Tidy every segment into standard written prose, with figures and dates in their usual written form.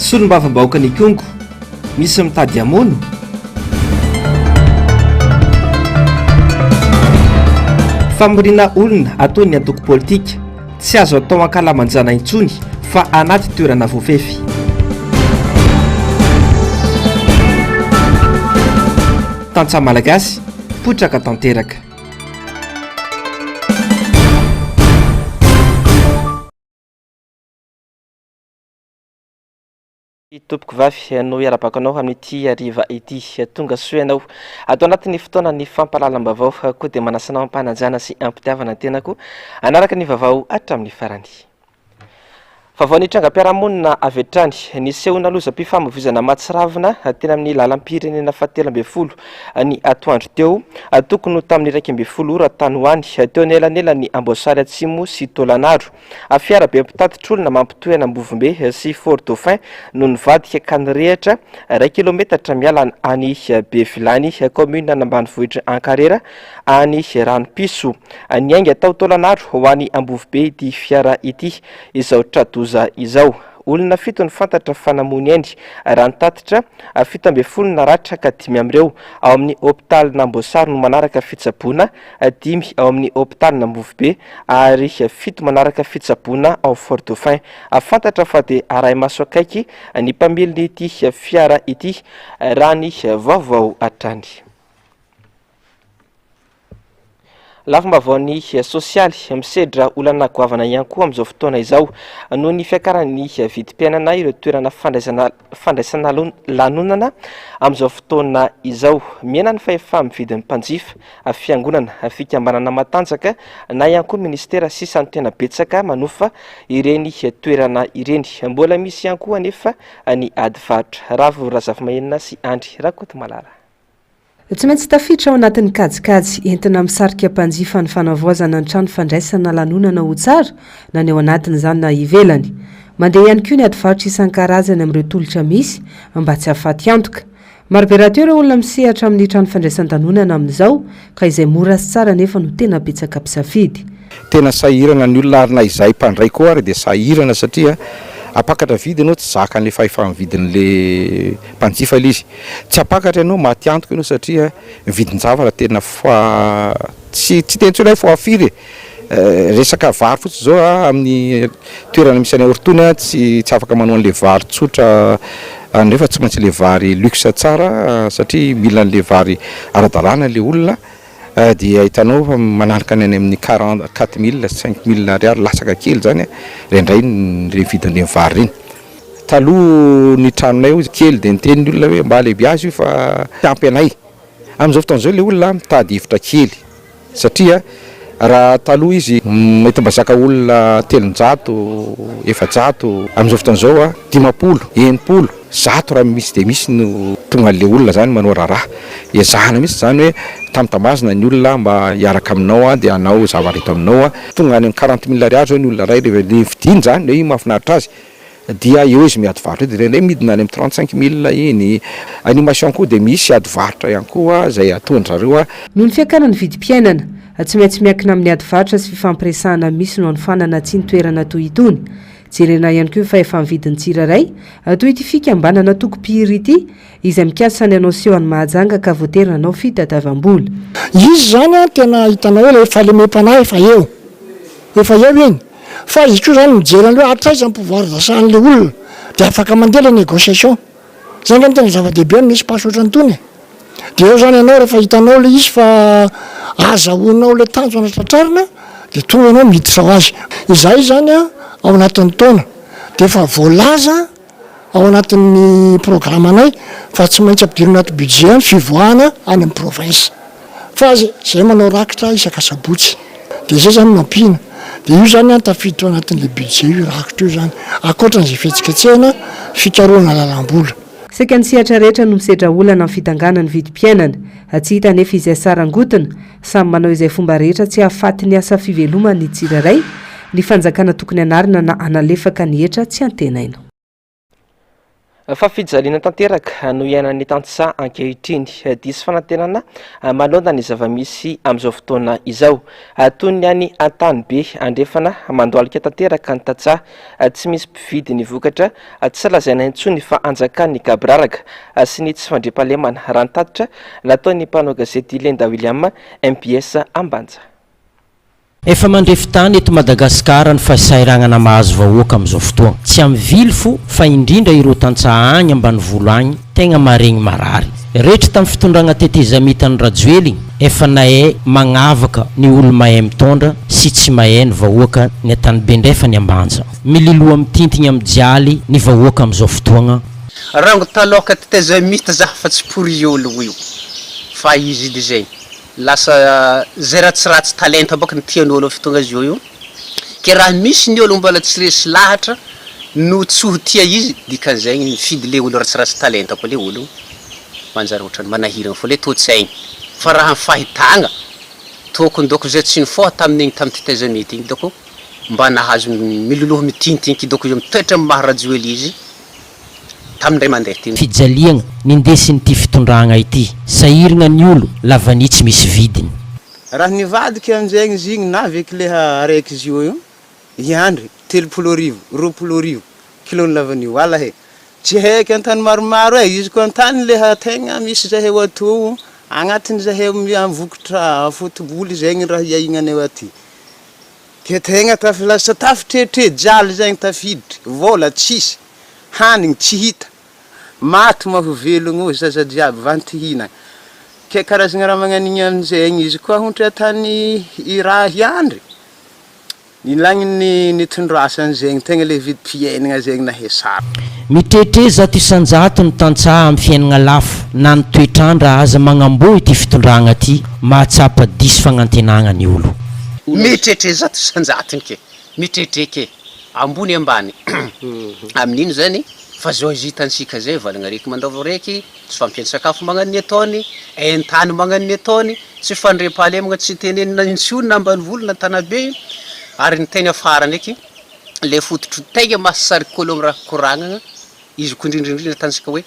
Solombavambahoakan'Ikongo, misy mitady hamono? Famoriana olona ataon'ny antoko politika, tsy azo atao ankalamanjana intsony fa anaty toerana voafefy. Tantsaha Malagasy, potraka tanteraka. Tompoko vavy no iarabako anao amin'ity hariva ity. Tonga soa ianao ato anatin'ny fotoanan'ny fampahalalam-baovao koa dia manasa anao am-panajana sy am-pitiavana ny tenako hanaraka ny vaovao hatramin'ny farany. Vaovao nitrangam-piarahamonina avy hatrany. Nisehoana lozam-pifamoivoizana mahatsiravina teny amin'ny lalam-pirenena fahatelo ambin'ny folo ny atoandro teo, tokony ho tamin'ny 11 ora tany ho any, teo anelanelan'ny Amboasary Atsimo sy Taolagnaro. Fiarabe mpitatitr'olona mampitohy an'Ambovombe sy Fort Dauphin no nivadika ka nirehitra iray kilometatra miala an'i Bevilany, kaominina an'ambanivohitra Ankarera, any Ranopiso. Niainga tao Taolagnaro ho any Ambovobe ity fiara ity izao tra-doza izao. Olona fito no fantatra fa namoy ny ainy, raha ny tatitra, 17 naratra ka dimy amin'ireo ao amin'ny hopitalin'Amboasary no manaraka fitsaboana, dimy ao amin'ny hopitalin'Ambovobe ary fito manaraka fitsaboana ao Fort Dauphin. Fantatra fa dia arahi-maso akaiky ny mpamilin'ity fiara ity, raha ny vaovao hatrany. Lafim-baovaon'ny sosialy, misedra olana goavana ihany koa amin'izao fotoana izao noho ny fiakaran'ny vidim-piainana ireo toerana fandraisana fandraisana lanonana amin'izao fotoana izao. Mihena ny fahefa-mividin'ny mpanjifa, fiangonana, fikambanana matanjaka na ihany koa minisitera sisa no tena betsaka manofa ireny toerana ireny. Mbola misy ihany koa anefa ny ady varotra. Ravo Razafimahenina sy Andry Rakotomalala. Tsy maintsy tafiditra ao anatin'ny kajikajy entina misarika mpanjifa ny fanavaozana ny trano fandraisana lanonana ho tsara na ny ao anatiny izany na ivelany. Mandeha ihany koa ny ady varotra isan-karazany amin'ireo tolotra misy mba tsy hahafaty antoka. Marobe rahateo ireo olona misehatra amin'ny trano fandraisan-danonana amin'izao ka izay mora sy tsara anefa no tena betsaka mpisafidy. Tena sahirana ny olona ary na izahay mpandray koa ary dia sahirana satria hampakatra vidy ianao tsy zakan'ilay fahefa-mividin'ilay mpanjifa ilay izy. Tsy hampakatra ianao, maty antoka ianao satria ny vidin-javatra tena fois tsy tsy hiteny intsony aho hoe fois firy e! Resaka vary fotsiny izao a, amin'ny toerana misy anay Ortony a, tsy tsy afaka manao an'ilay vary tsotra an'ireo fa tsy maintsy ilay vary luxe tsara satria mila an'ilay vary ara-dalàna ilay olona dia hitanao fa manaraka ny any amin'ny quarante quatre mille, cinq mille ariary latsaka kely izany indraindray ireny vidin'ireny vary ireny. Taloha ny tranonay hozy kely dia niteny ny olona hoe mba alehibiazo io fa tsy ampy anay. Amin'izao fotoana izao ilay olona mitady hevitra kely satria raha taloha izy mety mba zaka olona 300, 400, amin'izao fotoana izao 50, 60, 100 raha misy dia misy no tonga an'ilay olona izany manao raharaha. Ezahana mihitsy izany hoe tambatambazina ny olona mba hiaraka aminao dia hanao zavatra eto aminao. Tonga any amin'ny quarante mille ariary izao ny olona iray rehefa ilay vidiany izany, ilay mahafinaritra azy. Dia eo izy miady varotra eo, dia indraindray midina any amin'ny 35 mille iny. Animation koa dia misy ady varotra ihany koa izay ataon-dry zareo. Noho ny fiakaran'ny vidim-piainana, tsy maintsy miankina amin'ny ady varotra sy fifampiresahana misy no hanofanana tsia ny toerana toy itony. Jerena ihany koa ny fahefa-mividin'ny tsirairay, toy ity fikambanana Toko Mpihiry ity, izay mikasa ny hanao seho any Mahajanga ka voatery nanao fitadiavam-bola. Izy izany an, tena hitanao hoe ilay fahalemem-panahy efa eo. Efa eo iny. Fa izy koa zany mijery an'le hoe hatraiza ny pouvoir d'achat an'le olona de afaka mandeha le négociation. Zay angamba no tena zava-dehibe amin'ny espace ohatran'itony e. De eo zany ianao rehefa hitanao le izy fa azahoanao le tanjona tratrarina de tonga ianao miditra ho azy. Izahay zany an ao anatin'ny taona de efa voalaza ao anatin'ny programanay fa tsy maintsy ampidirina anaty budget ny fivoahana any amin'ny province. Fa zay manao rakitra isaka sabotsy de zay zany no ampiana de io zany an tafiditra ao anatin'le budget io rakitra io zany ankoatran'izay fihetsiketsehana fikarohana lalam-bola. Saika ny sehatra rehetra no misedra olana amin'ny fidanganan'ny vidim-piainana. Tsy hita anefa izay sarangotina. Samy manao izay fomba rehetra tsy hahafaty ny asa fivelomany ny tsirairay. Ny fanjakana tokony hanarina na hanalefaka ny hetra tsy antenaina. Fa fijaliana tanteraka no iainan'ny tantsaha ankehitriny. Diso fanantenana manoloana ny zava-misy amin'izao fotoana izao. Toy ny any Antanibe andrefana, mandohalika tanteraka ny tantsaha, tsy misy mpividy ny vokatra, tsy lazaina intsony fa anjakan'ny gaboraraka sy ny tsy fandriampahalemana, raha ny tatitra nataon'ny mpanao gazety Lenda William, mbs Ambanja. Efa mandrefy tany eto Madagasikara ny fahasahiranana mahazo vahoaka amin'izao fotoagna. Tsy amin'ny vily fo fa indrindra ireo tantsaha agny ambanivolo agny tegna maregny marary. Retry tamin'ny fitondragna tetezamita an'i Rajoeligny, efa nahay magnavaka ny olo mahay mitondra sy tsy mahay ny vahoaka ny Antanibendrefa ny Ambanja. Mililoha mitintigny mijaly ny vahoaka amin'izao fotoagna. Rango taloka tetezamita za fa tsy pour olo io fa izy edy zegny. Lasa zay ratsiratsy talenta baka ny tian'olo efa tonga zao io, ke raha misy ny olo mbola tsy resy lahatra no tsy ho tia izy dikan'izegny mifidy le olo ratsiratsy talenta koa le olo manjary ohatrany manahiragna fô le toe-tsaigny, fa raha ny fahitagna tokony dôko zay tsy nifoha tamin'igny tamin'ny tetezamita igny dôko mba nahazo miloloha mitintinky dôko izy mitoetra amin'ny maha Rajoely izy. Tamin'indray mandeha teny. Fijaliagna nindesin'ity fitondragna ity. Sahiragna ny olo, lavania tsy misy vidiny. Raha nivadika amin'izegny izy igny na avec leha araiky izy io io, i Andry, 20 30 20 kilon'ny lavanio, wala he, tsy haiky an-tany maromaro e, izy koa an-tany leha tegna misy zahay ato, agnatin'ny zahay vokatra fotoboly zegny raha iaignanay aty, ke tegna taf lasa tafitretre jaly zegny tafiditry, vôla tsisy. Hanigny tsy hita, maty ma ho velogno ô zaza jiaby vanty hihinagna. Ke karazagna raha magnan'igny aminjegny izy koa hontry tany i raha hiandry, ilaigny ny nitondrasany zegny tegna le vidim-piaignana zegny nahe sarotry. Mitrehitre 100% ny tantsaha amin'ny fiaignana lafo na ny toetr'andra aza magnamboa ity fitondragna ty, mahatsapa diso fagnantenagna ny olo. Mitrehitre 100% ke. Mitretreke ambony ambany amin'ino zany fa zao izy hitantsika zay valagna araiky mandao araiky, tsy fampian-tsakafo magnano ny ataony, hain-tany magnano ny ataony, tsy fandriampahalemagna tsy tenenina intsony na ambanivolo na tanabe, ary ny tegna farany eky le fototry tegna mahasarikolo amy raha koragnana izy ko indrindra indrindra atantsika hoe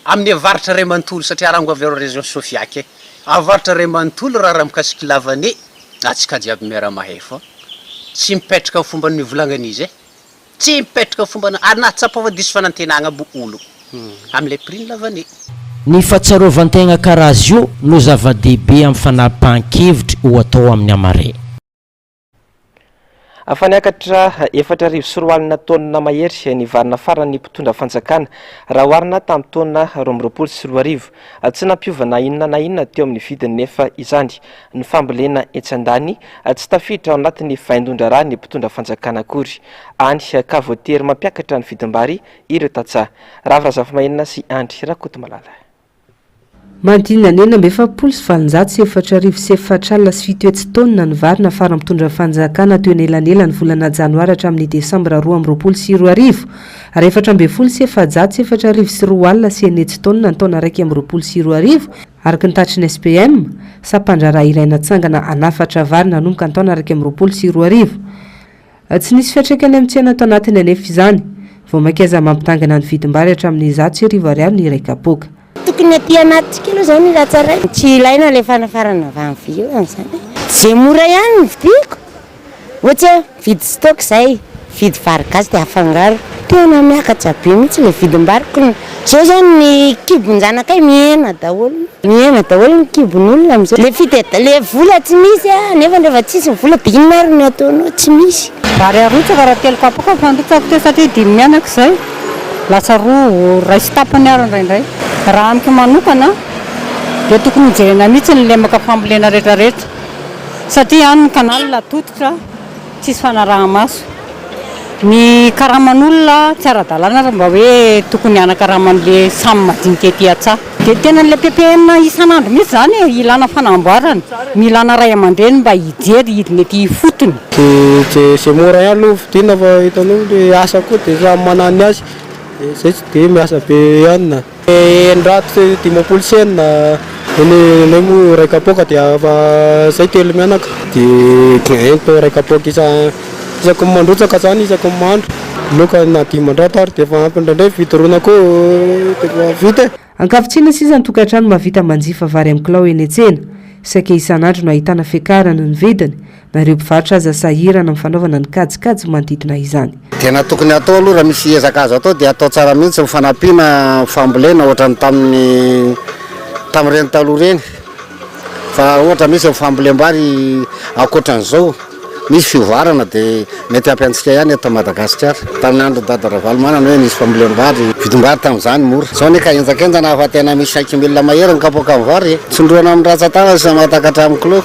amin'ny avaratra ray manontolo satria rango avy ao région Sofia ke avaratra ray manontolo raha raha mikasiky lavane atsika jiaby miara-mahay fa Tsy mipetraka amin'ny fomba nivolagnan'izy e! Tsy mipetraka amin'ny fomba ary nahatsapa fa diso fanantenagna aby olo amin'ilay prix ny lavane. Ny fahatsiarovan-tegna karaha azy io no zava-dehibe amin'ny fanapahan-kevitry ho atao amin'ny hamaray. Fa niakatra 2004 taonina mahery ny vary nafaran'ny mpitondra fanjakana raha oharina tamin'ny taona 2022. Tsy nampiova na inona na inona teo amin'ny vidiny nefa izany. Ny fambolena etsy andaniny, tsy tafiditra ao anatin'ny vaindohan-draharaha ny mpitondra fanjakana akory. Any ka voatery mampiakatra ny vidim-bary ireo tantsaha. Ravo Razafimahenina sy Andry Rakotomalala. Manodidina ny 1846 40 taonina ny vary nafaran'ny mpitondra fanjakana teo anelanelan'ny volana janoary hatramin'ny desambra 2022 ary 2014 2004 taonina ny taona 2021 araka ny tatitry ny SPM, sampandraharaha iray natsangana hanafatra vary nanomboka ny taona 2021. Tsy nisy fiantraikany amin'ny tsena ato anatiny anefa izany. Vao mainka aza mampitangana ny vidim-bary hatramin'ny 101 ariary ny iray kapoaka. Tokony aty anatintsika aloha izany io ratsaraina. Tsy ilaina ilay fanafarana avy amin'ny ivelany izany e. Izay mora ihany no vidiako. Ohatsy hoe mividy stock izay, mividy vary gasy dia afangaro. Tena miakatra be mihitsy ilay vidim-bary ko. Izao izao ny kibon-janakay mihena daholo. Mihena daholo ny kibon'olona amin'izao. Ilay fiteda, ilay vola tsy misy nefa rehefa tsisy ny vola dia inona ary no ataonao? Tsy misy. Vary arotsaka raha telo kapoaka ny fandrotsako teo satria dimy mianaka izay. Lasa roa, iray sy tapany ary indraindray. Raha amiko manokana dia tokony hojerena mihitsy ny lemaka fambolena rehetrarehetra satria any ny canal tototra tsisy fanaraha-maso. Ny karaman'olona tsy ara-dalàna ary mba hoe tokony hanakaraman'le samy madinika ety an-tsaha. Dia tena ilay PPN isan'andro mihitsy izany e, ilana fanamboarana, milana ray aman-dreny mba hijery hidina ety ifotony. Dia ze mora ihany aloha vidiana fa hitanao le asa koa dia samy manana ny azy, dia zay tsy dia miasa be ihany na. 650, eny anay moa iray kapoaka dia efa zay telo mianaka, dia ento iray kapoaka isa isaky ny mandrotsaka zany isaky ny mandro. Laoka na 500 ary dia efa ampy indraindray mividy ron'akoho dia efa vita e. Ankavitsiana sisa ny tokantrano mahavita manjifa vary amin'ny kilao eny an-tsena. Saika isan'andro no ahitana fiakarana ny vidiny, na ireo mpivarotra aza sahirana amin'ny fanaovana ny kajikajy manodidina izany. Tena tokony hatao aloha raha misy ezaka azo atao dia atao tsara mihitsy ny fanampiana fambolena ohatran'ny tamin'ny tamin'ireny taloha ireny fa ohatra misy ny fambolem-bary ankoatran'izao misy fivoarana dia mety ampy antsika ihany eto Madagasikara. Tamin'ny andron'i Dada Ravalomanana hoe nisy fambolem-bary, vidim-bary tamin'izany mora. Izao anie ka henjakenjana fa tena misy cinq mille mahery ny kapoakan'ny vary e! Tsindrohana amin'ny rantsan-tanana sy mahatakatra amin'ny kilao.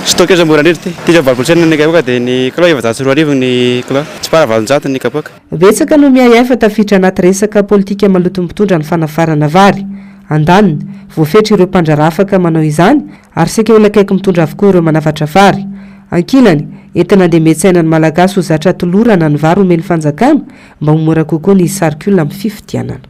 Stock aza mora indrindra ity. Ity izao 80 cent ny kapoaka dia ny kilao 2400 ny kilao. Tsipara 800 ny kapoaka. Betsaka no miahiahy fa tafiditra anaty resaka politika maloton'ny mpitondra ny fanafarana vary. Andaniny, voafetra ireo mpandraharaha afaka manao izany ary saika olona akaiky mitondra avokoa ireo manafatra vary. Ankilany, entina handemen-tsaina ny Malagasy ho zatra tolorana ny vary omen'ny fanjakana mba ho mora kokoa ny hisarika olona amin'ny fifidianana.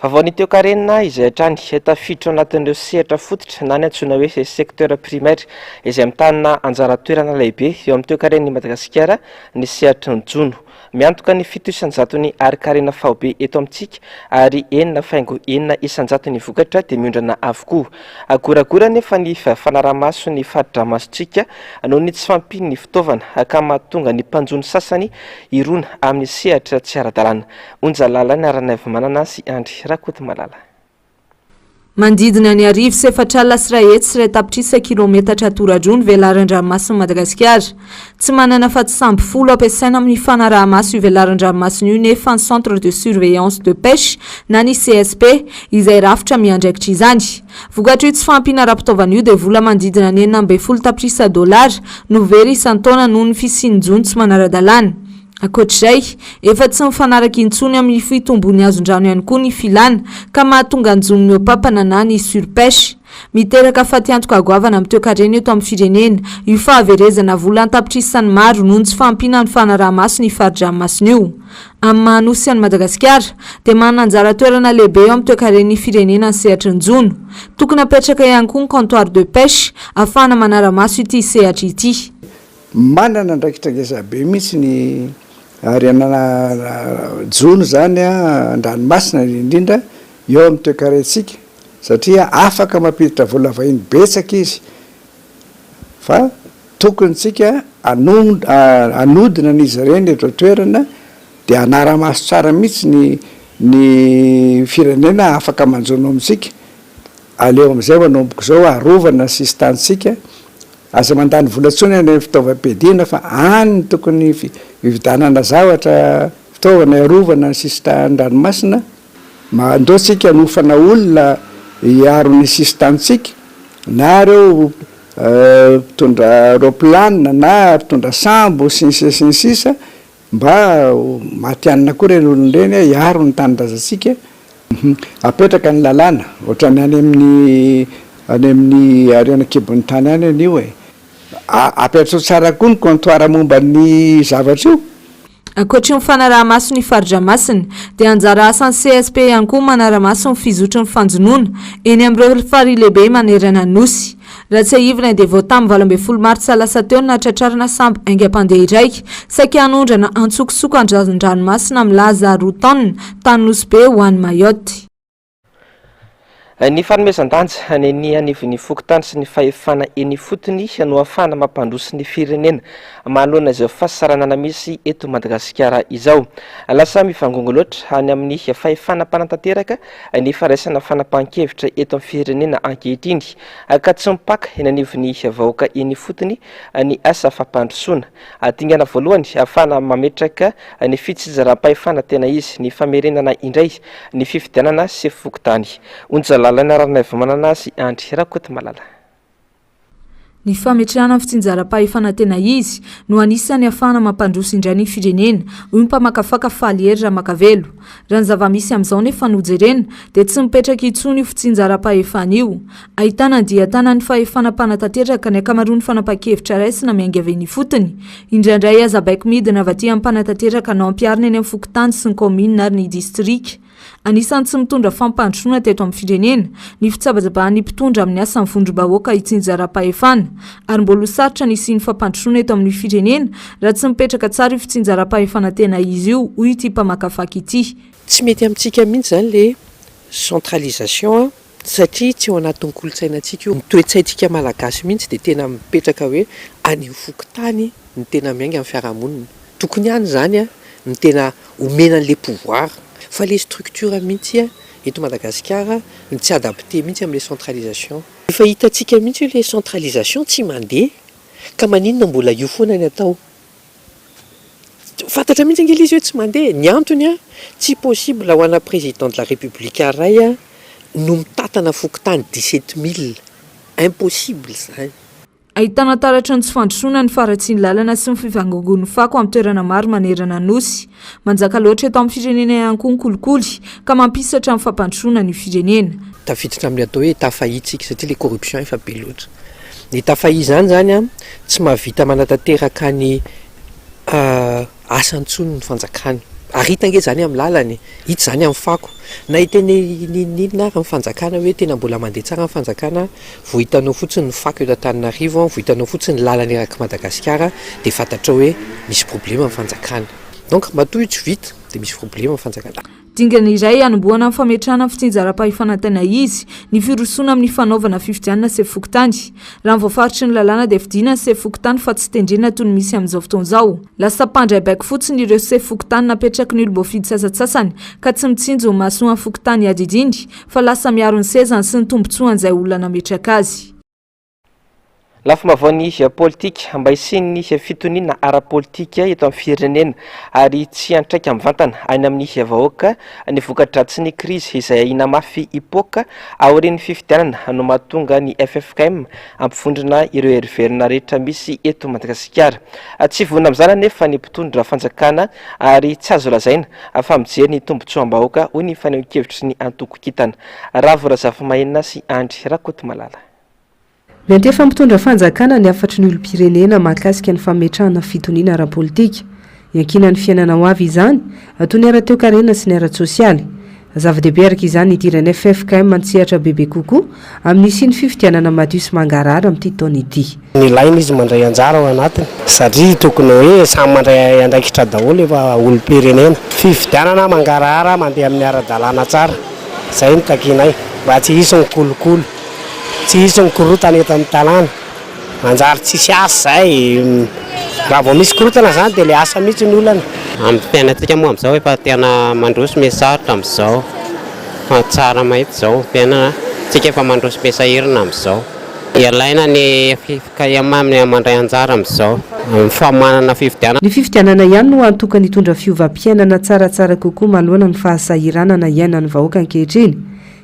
Vaovao ny toekarena izay hatrany tafiditra ao anatin'ireo sehatra fototra na ny antsoina hoe secteur primaire izay mitana anjara toerana lehibe eo amin'ny toekaren'i Madagasikara ny sehatry ny jono. Miantoka ny 7 isan-jaton'ny harin-karena faobe eto amintsika ary 6.6 isan-jaton'ny vokatra dia miondrana avokoa. Goragora anefa ny fanaraha-maso ny fari-dranomasintsika noho ny tsy fahampian'ny fitaovana ka mahatonga ny mpanjono sasany hirona amin'ny sehatra tsy ara-dalàna. Onja Lalaina Ranaivomanana sy Andry Rakotomalala. Manodidina ny 1104 tapitrisa kilaometatra toradroa ny velaran-dranomasin'i Madagasikara. Tsy manana afa-tsy sambo folo ampiasaina amin'ny fanaraha-maso io velaran-dranomasina io nefa ny Centre de Surveillance de Pêche na ny CSP, izay rafitra miandraikitra izany. Vokatr'io tsy fahampiana ara-pitaovana io dia vola manodidina ny 16 tapitrisa dolara no very isan-taona noho ny fisian'ny jono tsy manara-dalàna. Ankoatr'izay, efa tsy mifanaraka intsony amin'ny fitombon'ny hazondrano ihany koa ny filàna, ka mahatonga ny jono mihoa-papana na ny surpêche. Miteraka fatiantoka goavana amin'ny toekarena eto amin'ny firenena io fahaverezana vola an-tapitrisany maro noho ny tsy fahampiana ny fanaraha-maso ny fari-dranomasina io. Amin'ny maha Nosy an'i Madagasikara, dia manana anjara toerana lehibe eo amin'ny toekaren'ny firenena ny sehatry ny jono. Tokony hapetraka ihany koa ny comptoir de pêche ahafahana manara-maso ity sehatra ity. Manana andraikitra ngezabe mihitsy ny harena jono izany an-dranomasina indrindra eo amin'ny toekarentsika satria afaka mampiditra vola vahiny betsaka izy fa tokony tsika hanodina an'izy ireny eto an-toerana dia hanara-maso tsara mihitsy ny ny firenena afaka manjono amintsika, aleo amin'izay manomboka izao arovana ny sisin-tanintsika Aza mandany vola intsony any amin'ny fitaovam-piadiana fa any no tokony hividianana zavatra, fitaovana hiarovana ny sisin-tanin-dranomasina. Mandao tsika hanofana olona hiaro ny sisin-tanintsika, na ireo mpitondra roaplanina na mpitondra sambo sy ny sisa sy ny sisa Mba ho matihanina koa ireny olona ireny hiaro ny tanindrazantsika. Apetraka ny lalàna, ohatran'ny any amin'ny any amin'ny harena an-kibon'ny tany any an'io e. Apetraho tsara koa ny comptoir momba ny zavatra io. Ankoatry ny fanaraha-maso ny fari-dranomasina, dia anjara asan'ny CSP ihany koa ny manara-maso ny fizotry ny fanjonoana eny amin'ireo farihy lehibe manerana ny Nosy. Raha tsiahivina dia vao tamin'ny 18 martsa lasa teo no nahatratrarana sambo haingam-pandeha iray saika hanondrana antsokosoko an-dranomasina milaza roa taonina tany Nosy Be ho any Mayotte. Ny fanomezan-danja ny eny anivon'ny fokontany sy ny fahefana eny ifotony no ahafahana mampandroso ny firenena manoloana izao fahasaranana misy eto Madagasikara izao. Lasa mivangongo loatra any amin'ny fahefana mpanatanteraka ny fandraisana fanapahan-kevitra eto amin'ny firenena ankehitriny ka tsy mipaka eny anivon'ny vahoaka eny ifotony ny asa fampandrosoana. Dingana voalohany ahafahana mametraka ny fitsinjaram-pahefana tena izy ny famerenana indray ny fifidianana sefo fokontany. Onja Lalaina Ranaivomanana sy Andry Rakotomalala. Ny fametrahana ny fitsinjaram-pahefana tena izy no anisan'ny ahafahana mampandroso indray ny firenena, hoy ny mpamakafaka Faly Hery Ramakavelo. Raha ny zava-misy amin'izao nefa no jerena dia tsy mipetraka intsony io fitsinjaram-pahefana io. Ahitana ny dian-tanan'ny fahefana mpanatanteraka ny ankamaroan'ny fanapahan-kevitra raisina miainga avy eny ifotony. Indraindray aza baiko midina avy aty amin'ny mpanatanteraka no ampiharina eny amin'ny fokontany sy ny kaominina ary ny distrika. Anisan'ny tsy mitondra fampandrosoana teto amin'ny firenena ny fitsabatsabahan'ny mpitondra amin'ny asan'ny vondrom-bahoaka itsinjaram-pahefana. Ary mbola ho sarotra ny hisian'ny fampandrosoana eto amin'ny firenena raha tsy mipetraka tsara io fitsinjaram-pahefana tena izy io, hoy ity mpamakafaka ity. Tsy mety amintsika mihitsy izany ilay centralisation satria tsy ao anatin'ny kolontsainantsika io. Ny toe-tsaintsika malagasy mihitsy dia tena mipetraka hoe any amin'ny fokontany no tena miainga ny fiarahamonina. Tokony any izany no tena omena an'ilay pouvoir. Fa ilay structure mihitsy eto Madagasikara no tsy adapté mihitsy amin'ilay centralisation. Efa hitantsika mihitsy hoe ilay centralisation tsy mandeha ka maninona mbola io foana ny atao. Fantatra mihitsy ange ilay izy hoe tsy mandeha e! Ny antony an, tsy possible ho ana président de la république iray an no mitantana fokontany 17 mille, impossible izany. Ahitana taratra ny tsy fandrosoana ny faharatsian'ny lalana sy ny fivangongoan'ny fako amin'ny toerana maro manerana ny Nosy. Manjaka loatra eto amin'ny firenena ihany koa ny kolikoly ka mampisatra ny fampandrosoana ny firenena. Tafiditra amin'ny atao hoe état failli tsika satria ilay corruption efa be loatra. Ny état failli izany izany an, tsy mahavita manatanteraka ny asa intsony ny fanjakana. Ary hita ange izany amin'ny lalana e, hita izany amin'ny fako. Na hiteny n'inon'inona ary ny fanjakana hoe tena mbola mandeha tsara ny fanjakana, vao hitanao fotsiny ny fako eto Antananarivo, vao hitanao fotsiny ny lalana erak'i Madagasikara dia fantatrao hoe misy problema ny fanjakana. Donc matoa io tsy vita dia misy problema ny fanjakana. Dingana iray hanombohana ny fametrahana ny fitsinjaram-pahefana tena izy ny firosoana amin'ny fanaovana fifidianana sefo fokontany. Raha ny voafaritry ny lalàna dia fidiana ny sefo fokontany fa tsy tendrena toy ny misy amin'izao fotoana izao. Lasa mpandray baiko fotsiny ireo sefo fokontany napetraky ny olom-boafidy sasantsasany ka tsy mitsinjo ny mahasoa ny fokontany iadidiany fa lasa miaro ny sezany sy ny tombontsoan'izay olona nametraka azy. Lafim-baovaon'ny politika, mba hisian'ny fitoniana ara-politika eto amin'ny firenena ary tsy hiantraika mivantana any amin'ny vahoaka ny voka-dratsin'ny krizy izay ahiana mafy hipoaka aorian'ny fifidianana no mahatonga ny ffkm hampivondrona ireo hery velona rehetra misy eto Madagasikara. Tsy vonona amin'izany anefa ny mpitondra fanjakana ary tsy azo lazaina fa mijery ny tombontsoam-bahoaka, hoy ny fanehoan-kevitry ny antoko Kintana. Ravo Razafimahenina sy Andry Rakotomalala. Miantefa amin'ny mpitondra fanjakana ny hafatry ny olom-pirenena mahakasika ny fametrahana fitoniana ara-politika. Iankinan'ny fiainana ho avy izany, toy ny ara-toekarena sy ny ara-tsosialy. Zava-dehibe araka izany ny hidiran'ny ffkm an-tsehatra bebe kokoa amin'ny hisian'ny fifidianana madio sy mangarahara amin'ity taona ity. Ilaina izy mandray anjara ao anatiny satria tokony hoe samy mandray andraikitra daholo efa olom-pirenena. Fifidianana mangarahara mandeha amin'ny ara-dalàna tsara, izay no takianay mba tsy hisy ny kolikoly. Tsy hisy ny korontana eto amin'ny tanàna, manjary tsisy asa izay, raha vao misy korontana izany dia ilay asa mihitsy no olana. Amin'ny fiainantsika moa amin'izao efa tena mandroso mais sarotra amin'izao fa tsara mahitsy izao ny fiainana, tsika efa mandroso be sahirana amin'izao. Ilaina ny ffkm amin'ny mandray anjara amin'izao amin'ny fanomanana fifidianana. Ny fifidianana ihany no antoka nitondra fiovam-piainana tsaratsara kokoa manoloana ny fahasahiranana iainan'ny vahoaka ankehitriny.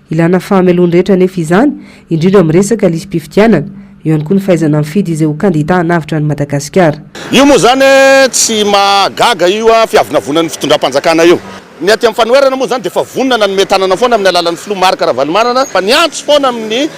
Ilana fahameloany rehetra anefa izany, indrindra amin'ny resaka lisi-pifidianana. Eo ihany koa ny fahaizana mifidy izay ho kandida hanavotra an'i Madagasikara. Io moa izany tsy mahagaga io fiavonavonan'ny fitondram-panjakana io. Ny aty amin'ny fanoherana moa izany dia efa vonona nanome tanana foana amin'ny alalan'ny filoha Marc Ravalomanana fa niantso foana amin'ny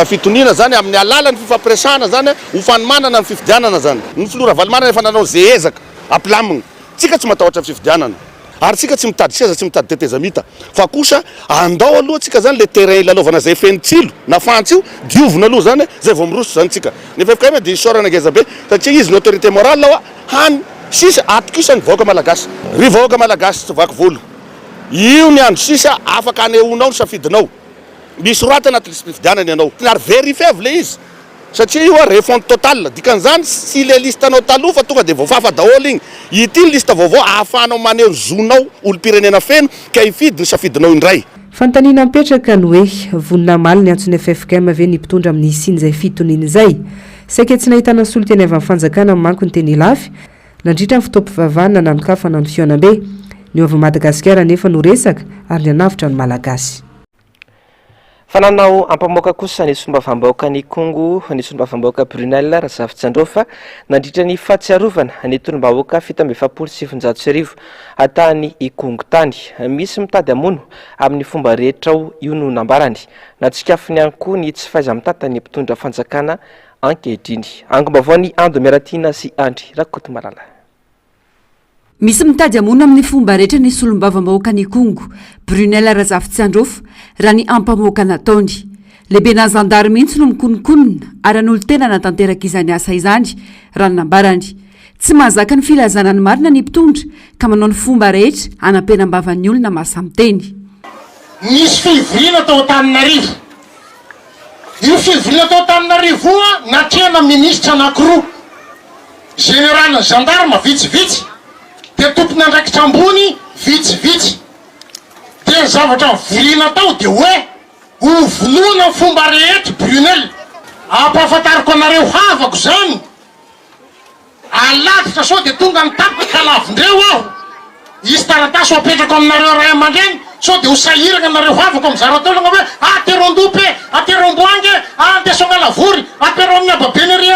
fitoniana izany amin'ny alalan'ny fifampiresahana izany ho fanomanana ny fifidianana izany. Ny filoha Ravalomanana efa nanao izay ezaka hampilamina. Tsika tsy matahotra fifidianana. Ary tsika tsy mitady seza, tsy mitady tetezamita, fa kosa andao aloha tsika zany le terrain ilalaovana zay feno tsilo na fantsy io, diovina aloha zany zay vao miroso zany tsika. Ny ffkm dia isaorana ngeza be satria izy no autorité morale hoa hany sisa atokisan'ny vahoaka malagasy. Ry vahoaka malagasy tsy vaky volo, io ny andro sisa afaka anehoanao ny safidinao. Misorata anaty lisi-pifidianana ianao ary verifiez le izy. Satria io refonte totale, dikan'izany tsy le liste nao taloha fa tonga dia voafafa daholo igny. Ity ny liste vaovao ahafahanao maneho ny zonao olom-pirenena feno ka hifidy ny safidinao indray. Fanontaniana mipetraka ny hoe, vonona hamaly ny antson'ny ffkm ve ny mpitondra amin'ny hisian'izay fitoniana izay? Saika tsy nahitana solontena avy amin'ny fanjakana manko ny teny Ilafy, nandritra ny fotoam-pivavahana nanokafana ny fihaonambe. Ny ho avin'i Madagasikara anefa no resaka ary ny hanavotra ny Malagasy. Fa nanao ampamoaka kosa ny solombavambahoakan'Ikongo, ny solombavambahoaka Brunelle Razafintsandrofa, nandritra ny fahatsiarovana ny tolom-bahoaka 1947 tany Ikongo tany. Misy mitady hamono amin'ny fomba rehetra ao, io no nambarany. Natsikafony ihany koa ny tsy fahaiza-mitantan'ny mpitondra fanjakana ankehitriny. Angom-baovaon'i Ando Miaratiana sy Andry Rakotomalala. Misy mitady hamono amin'ny fomba rehetra ny solombavambahoakan'Ikongo, Brunelle Razafitsiandraofa, raha ny ampamoaka nataony. Lehibenà zandary mihitsy no mikononkonona ary hanolo-tena hanatanteraka izany asa izany, raha ny nambarany. Tsy mahazaka ny filazana ny marina ny mpitondra ka manao ny fomba rehetra hanampenam-bava ny olona mahasahy miteny. Nisy fivoriana tao Antananarivo. Io fivoriana tao Antananarivo io natrehana minisitra anankiroa, Général gendarme vitsivitsy dia tompon'andraikitra ambony vitsivitsy. Dia ny zavatra nivoriana tao dia hoe ho vonoina ny fomba rehetra Brunel. Ampahafantariko anareo havako izany. Alavitra sao dia tonga ny tampoka ka lavindreo aho. Hisy taratasy ho apetrako aminareo ray aman-dreny sao dia ho sahirana nareo havako mizara taolana hoe atero an-doha e, atero am-boahangy e, andeso Analavory, apero amin'ny ababeny ery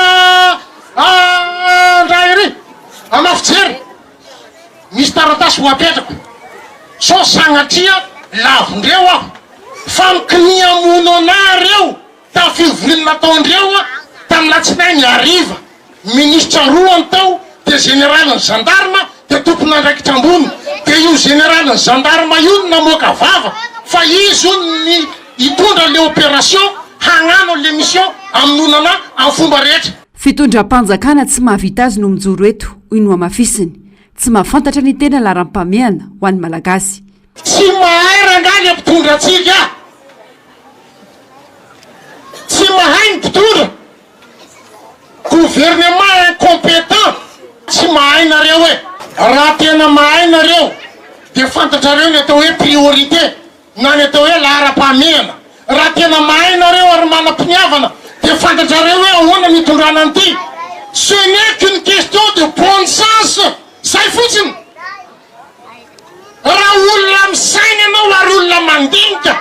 an-draha ery, Amafijery. Misy taratasy ho apetrako sao sagnatria lavindreo aho fa mikinia hamono anah reo. Tamin'ny fivoriana nataondreo tamin'ny latsinainy hariva, minisitra roa ny tao dia jeneralin'ny zandarma dia tompon'andraikitra ambony, dia io jeneralin'ny zandarma io no namoaka vava fa izy hono ny hitondra le opération hagnano an'le mission hamonoana anah amin'ny fomba rehetra. Fitondram-panjakana tsy mahavita azy no mijoro eto, hoy ny nohamafisiny. Tsy mahafantatra ny tena laharam-pahamehana ho an'ny Malagasy. Tsy mahay rangahy le mpitondra antsika. Tsy mahay ny mpitondra. Gouvernement incompetent. Tsy mahay nareo e. Raha tena mahay nareo dia fantatrareo ny atao hoe priorité na ny atao hoe laharam-pahamehana. Raha tena mahay nareo ary manam-piniavana dia fantatrareo hoe ahoana ny hitondrana an'ity. Ce n'est qu'une question de bon sens. Zay fotsiny. Raha olona misaina ianao ary olona mandinika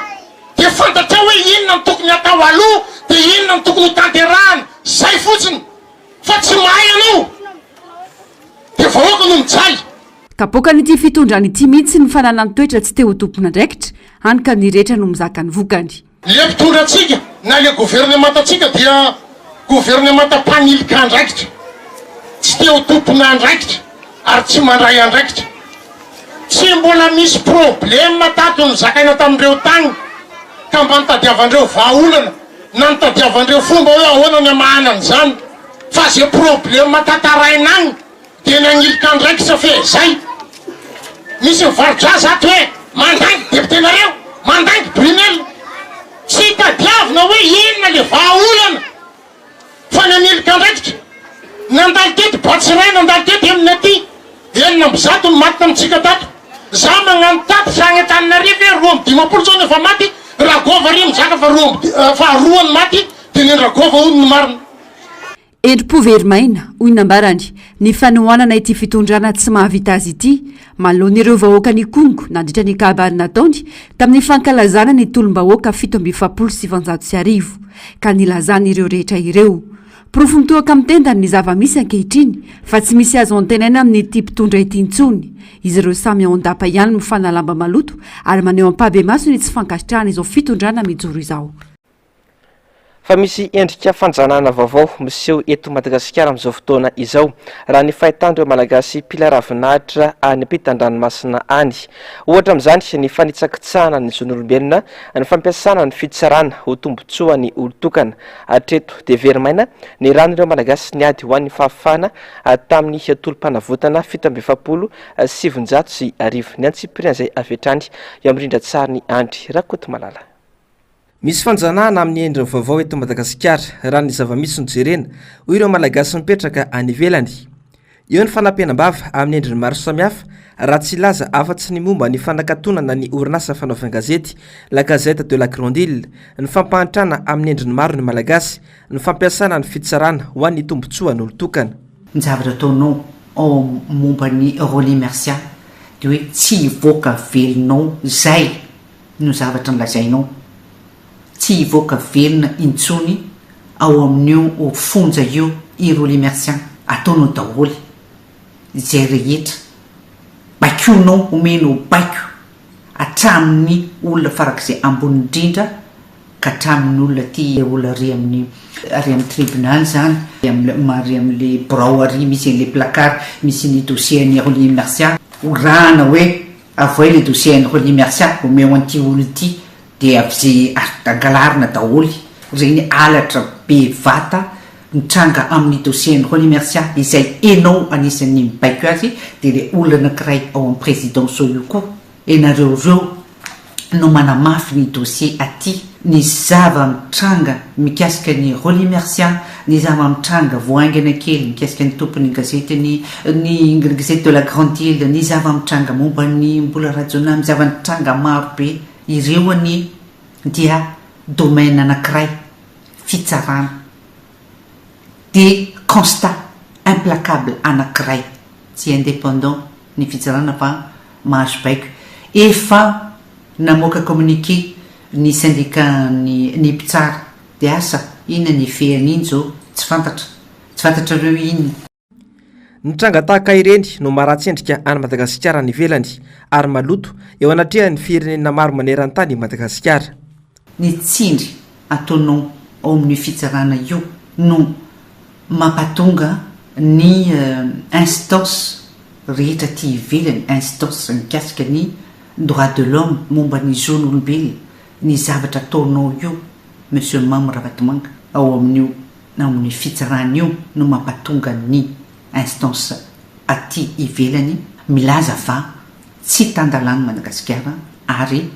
dia fantatrao hoe inona no tokony hatao aloha dia inona no tokony ho tanterahana, zay fotsiny fa tsy mahay ianao dia vahoaka no mijaly. Kapoakan'ity fitondrana ity mihitsy ny fananan-toetra tsy te ho tompon'andraikitra, hany ka ny rehetra no mizaka ny vokany. Le mpitondra antsika na le governemantantsika dia governemanta mpanilika andraikitra, tsy te ho tompon'andraikitra ary tsy mandray andraikitra. Tsy mbola misy problème tato nozakaina tamin'ireo tagny ka mba nitadiavandreo vahaolana na nitadiavandreo fomba hoe ahoana ny hamahana an'izany fa ze problème tantaraina agny Dia nagnilika andraikitra fe zay. Misy mivarodraza ato hoe mandainga député nareo, mandainga Brunel. Tsy tadiavina hoe inona le vahaolana fa nanilika andraikitra. Nandalo teto Batsirai, nandalo teto Eminati, 106 ny maty tamintsika tato. Za magnano tatitra agny Antananarivo hoe 52 zao no efa maty, Ragôva ary mizaka fa roa amby fa roa ny maty, dia nen-dRagôva hono ny marina. Endri-po very maina, hoy ny nambarany, ny fanohanana ity fitondrana tsy mahavita azy ity, manoloana ireo vahoakan'Ikongo nandritra ny kabary nataony tamin'ny fankalazana ny tolom-bahoaka 1947, ka nilazany ireo rehetra ireo. Porofo mitohaka amin'ny tendany ny zava-misy ankehitriny fa tsy misy azo antenaina amin'ity mpitondra ity intsony. Izy ireo samy ao an-dapa ihany mifanalamba maloto ary maneho ampahibemaso ny tsy fankasitrahana izao fitondrana mijoro izao. Fa misy endrika fanjanahana vaovao miseho eto Madagasikara amin'izao fotoana izao, raha ny fahitan'ireo Malagasy mpila ravinahitra any ampitan-dranomasina any. Ohatra amin'izany ny fanitsakitsahana ny zon'olombelona, ny fampiasana ny fitsarana ho tombontsoan'ny olon-tokana. Hatreto dia very maina ny ran'ireo Malagasy niady ho an'ny fahafahana tamin'ny tolom-panavotana 1947. Ny antsipirian'izay avy hatrany eo amin'ny rindran-tsarin'i Andry Rakotomalala. Misy fanjanahana amin'ny endriny vaovao eto Madagasikara, raha ny zava-misy no jerena, hoy ireo Malagasy mipetraka any ivelany. Eo ny fanampenam-bava amin'ny endriny maro samihafa, raha tsy hilaza afa-tsy ny momba ny fanakatonana ny orinasa fanaovan-gazety La Gazette de la Grande Ile, ny fampahantrana amin'ny endriny maro ny Malagasy, ny fampiasana ny fitsarana ho an'ny tombontsoan'olon-tokana. Ny zavatra ataonao ao momba ny Rolly Mercia dia hoe tsy hivoaka velonao zay no zavatra nolazainao, tsy hivoaka velona intsony ao amin'io fonja io i Rolly Mercia, ataonao daholo izay rehetra baikoinao, omenao baiko hatramin'ny olona farak'izay ambony indrindra. ka hatramin'ny olona aty olona ary amin'ny ary amin'ny tribunal izany, ary amin'le birao ary misy an'le placard misy ny dossier an'i Rolly Mercia, horahana hoe avoay le dossier an'i Rolly Mercia, omeo an'ity olona ity, dia avy ze angalarina daholo ireny halatra be vata mitranga amin'ny dossier an'i Rolly Mercia izay enao anisan'ny mibaiko azy dia le olona anakiray ao amin'ny présidence ao io koa enareo reo no manamafy ny dossier aty ny zava mitranga mikasika ny Rolly Mercia ny zava mitranga vao haingana kely mikasika ny tompon'ny gazety ny ny gazety de la grande ile ny zava mitranga momba ny Mbola Rajaonah ny zava nitranga maro be ireo anie dia domaine anakiray fitsarana dia constat implacable anakiray tsy indépendant ny fitsarana fa mahazo baiko. Efa namoaka communiqué ny syndicat ny ny mpitsara dia asa inona ny effet an'iny zao tsy fantatra. Tsy fantatrareo inona. Ny tranga tahaka ireny no maharatsy endrika an'i Madagasikara any ivelany ary maloto eo anatrehan'ny firenena maro maneran-tany i Madagasikara. Ny tsindry ataonao ao amin'io fitsarana io no mampatonga ny instance rehetra aty ivelany, instance mikasika ny droit de l'homme, momba ny zon'olombelona, ny zavatra ataonao io Monsieur Mamy Ravatomanga ao amin'io ao amin'io fitsarana io no mampatonga ny instance aty ivelany milaza fa tsy tan-dalàna Madagasikara ary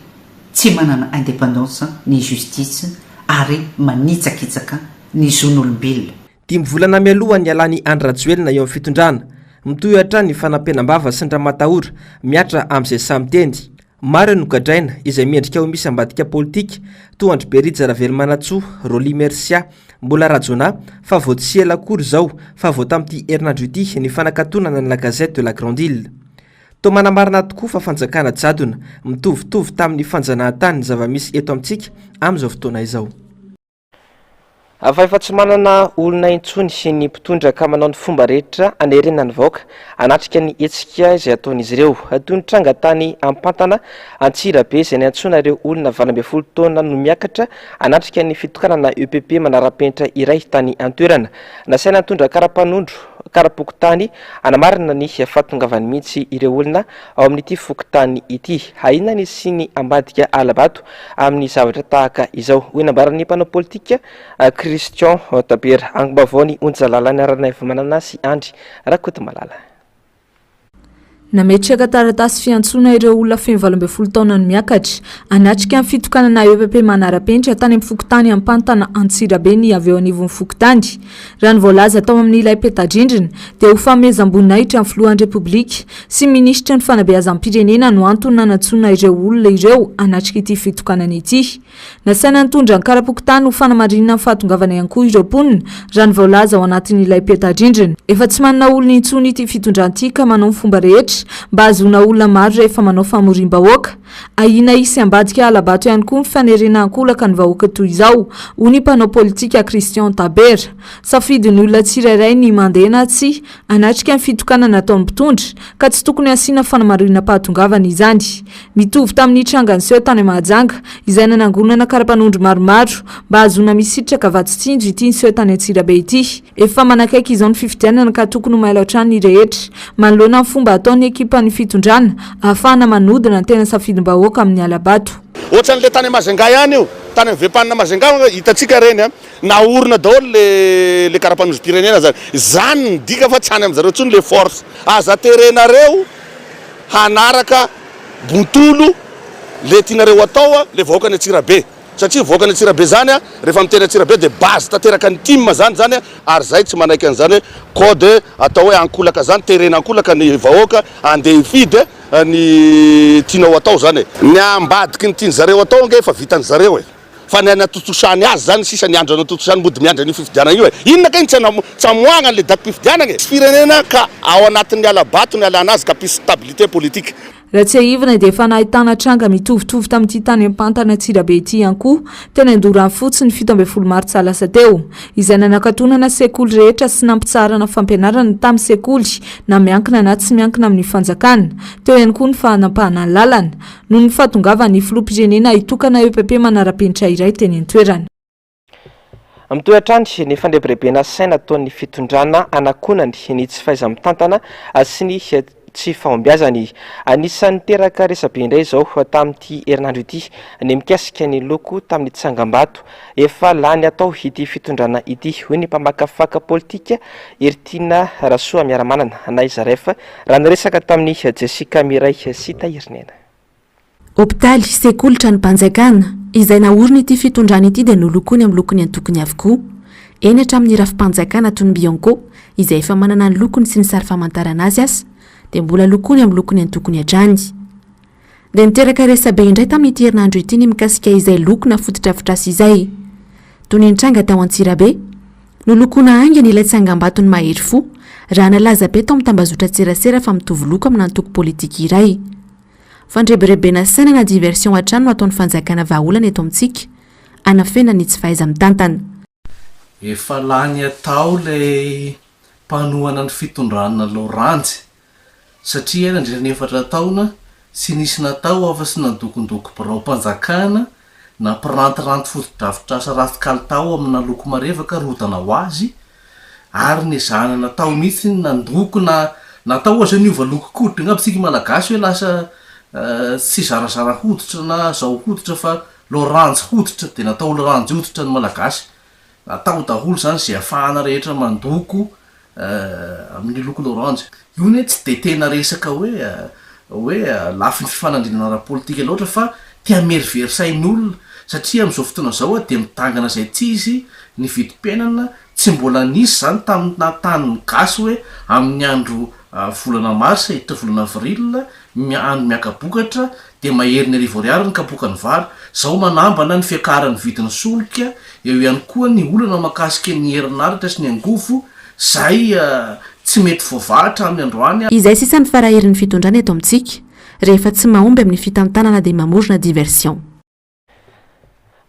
tsy manana indépendance ny justice ary manitsakitsaka ny zon'olombelona. Dimy volana mialoha ny hialan'i Andry Rajoelina eo amin'ny fitondrana, mitohy hatrany ny fanampenam-bava sy ny ramatahora mihatra amin'izay sahy miteny. Maro ireo nogadraina izay miendrika ho misy ambadika politika toa an-dry Berija Ravelomanantsoa, Rolly Mercia, Mbola Rajaonah fa vao tsy ela akory izao fa vao tamin'ity herinandro ity ny fanakatonana ny La Gazette de la Grande Ile. Toa manamarina tokoa fa fanjakana jadona, mitovitovy tamin'ny fanjanahantany ny zava-misy eto amintsika amin'izao fotoana izao. Fa efa tsy manana olona intsony ny mpitondra ka manao ny fomba rehetra hanerena ny vahoaka hanatrika ny hetsika izay ataon'izy ireo. Toy ny tranga tany Ampantana, Antsirabe izay niantsoana ireo olona 18 taona no miakatra hanatrika ny fitokanana EPP manara-penitra iray tany an-toerana. Nasaina nitondra kara-panondro, kara-pokontany hanamarina ny fahatongavany mihitsy ireo olona ao amin'ity fokontany ity. Ahiana ny hisian'ny ambadika hala-bato amin'ny zavatra tahaka izao, hoy nambaran'ny mpanao politika Christian Tabera. Angom-baovao ny Onja Lalana Ranaivomanana sy Andry Rakotomalala. Nametraka taratasy fiantsoana ireo olona feno 18 taona no miakatra, hanatrika ny fitokanana EPP manara-penitra tany amin'ny fokontany Ampantana Antsirabe ny avy eo anivon'ny fokontany. Raha ny voalaza tao amin'ilay peta-drindrina dia ho fanomezam-boninahitra ny filohan'ny Repoblika sy minisitry ny fanabeazam-pirenena no antony nanantsoana ireo olona ireo hanatrika ity fitokanana ity. Nasaina nitondra ny kara-pokontany ho fanamarinana ny fahatongavana ihany koa ireo mponina, raha ny voalaza ao anatin'ilay peta-drindrina. Efa tsy manana olona intsony ity fitondrana ity ka manao ny fomba rehetra mba hahazoana olona maro rehefa manao famoriam-bahoaka. Ahiana hisy ambadika hala-bato ihany koa ny fanerena ankolaka ny vahoaka toy izao, hoy ny mpanao politika Christian Tabera. Safidin'ny olona tsirairay ny mandeha na tsia hanatrika ny fitokanana ataon'ny mpitondra ka tsy tokony hasiana fanamarinam-pahatongavana izany. Mitovy tamin'ny tranga niseho tany Mahajanga, izay nanangonana kara-panondro maromaro mba hahazoana misitraka vatsy tsinjo ity niseho tany Antsirabe ity. Efa manakaiky izao ny fifidianana ka tokony ho mailo hatrany ny rehetra manoloana ny fomba ataon'ny ekipan'ny fitondrana ahafahana manodina ny tena safidim-bahoaka amin'ny hala-bato. Ohatran'ilay tany Majunga ihany io, tany amin'ny Vepan Majunga hitantsika ireny an, naorina daholo le le karapanondrom-pirenena zany, zany midika fa tsy any amin'zareo intsony le force, aza terenareo hanaraka bontolo le tianareo atao le vahoakan'i Antsirabe. Satria vahoakan'i Antsirabe zany a, rehefa miteny Antsirabe dia base tanteraka ny tim zany zany a, ary zay tsy manaiky an'izany hoe code atao hoe ankolaka zany, terena ankolaka ny vahoaka andeha hifidy ny tianao atao zany e. Ny ambadiky ny tian'ny zareo atao ange efa vitan'ny zareo e. Fa ny hanatontosany azy zany sisa ny andro hanatontosany mody miandry an'io fifidianana io e. Inona kay no tsy hamoahagna an'le datim-pifidianana e. Firenena ka ao anatin'ny hala-bato ny alana azy ka hampisy stabilité politique. Raha tsiahivina dia efa nahitana tranga mitovitovy tamin'ity tany Ampantana Antsirabe ity ihany koa teny Andoranfotsy ny 17 martsa lasa teo, izay nanakatonana sekoly rehetra sy nampitsaharana fampianarana tamin'ny sekoly na miankina na tsy miankina amin'ny fanjakana. Teo ihany koa ny fahanampahana ny lalana, noho ny fahatongavan'ny filoham-pirenena hitokana EPP manara-penitra iray teny an-toerana. Mitohy hatrany ny fandrebirebena saina ataon'ny fitondrana hanakonany ny tsy fahaiza-mitantana sy ny tsy fahombiazany. Anisan'ny niteraka resabe indray izao tamin'ity herinandro ity ny mikasika ny loko tamin'ny tsangambato efa lany atao ity fitondrana ity, hoy ny mpamakafaka politika Heritiana Rasoamiaramanana na i Zaref raha niresaka tamin'i Jessica Mireille sy Tahirinena. Hopitaly, sekoly, tranom-panjakana, izay naorina ity fitondrana ity dia nolokoiny amin'ny lokon'ny antokony avokoa. Eny hatramin'ny rafi-panjakana toy ny Bianco, izay efa manana ny lokony sy ny sary famantarana azy aza, dia mbola lokoiny amin'ny lokon'ny antokony hatrany. Dia niteraka resabe indray tamin'ity herinandro ity ny mikasika izay loko na fotodrafitrasa izay. Toy ny nitranga tao Antsirabe, nolokoina haingana ilay tsangambaton'ny mahery fo, raha nalaza be tao amin'ny tambazotran-tserasera fa mitovy loko amina antoko politika iray. Fandrebirebena saina na diversion hatrany no ataon'ny fanjakana vahaolana eto amintsika hanafenana ny tsy fahaiza-mitantana. Efa lany atao ilay mpanohana ny fitondrana laoranjy satria nandritra ny efatra taona tsy nisy natao afa-tsy nandokondoko biraom-panjakana nampirantiranty fotodrafitrasa ratsy kalitao amina loko marevaka rodana ho azy ary nezahana natao mihitsy ny nandoko na natao aza hoe niova lokon-koditra angamba isika malagasy hoe lasa tsy zarazara hoditra na zao hoditra fa loranjy hoditra dia natao loranjy hoditra ny malagasy natao daholo izany izay afahana rehetra mandoko amin'ny loko loranjy. Io anie tsy dia tena resaka hoe hoe lafiny fifanandrinana ara-politika loatra fa te hamerivery sain'olona satria amin'izao fotoana izao dia midangana izay tsy izy ny vidim-piainana, tsy mbola nisy izany tamin'ny tanin'ny gasy hoe amin'ny andro volana marsa hiditra volana avril andro miaka-bokatra dia mahery ny 1000 ariary ny kapoakan'ny vary, izao manambana ny fiakaran'ny vidin'ny solika, eo ihany koa ny olana mahakasika ny herinaratra sy ny angovo izay tsy mety voavaha hatramin'ny androany. Izay sisa ny faraherin'ny fitondrana eto amintsika, rehefa tsy mahomby amin'ny fitantanana dia mamorona diversion.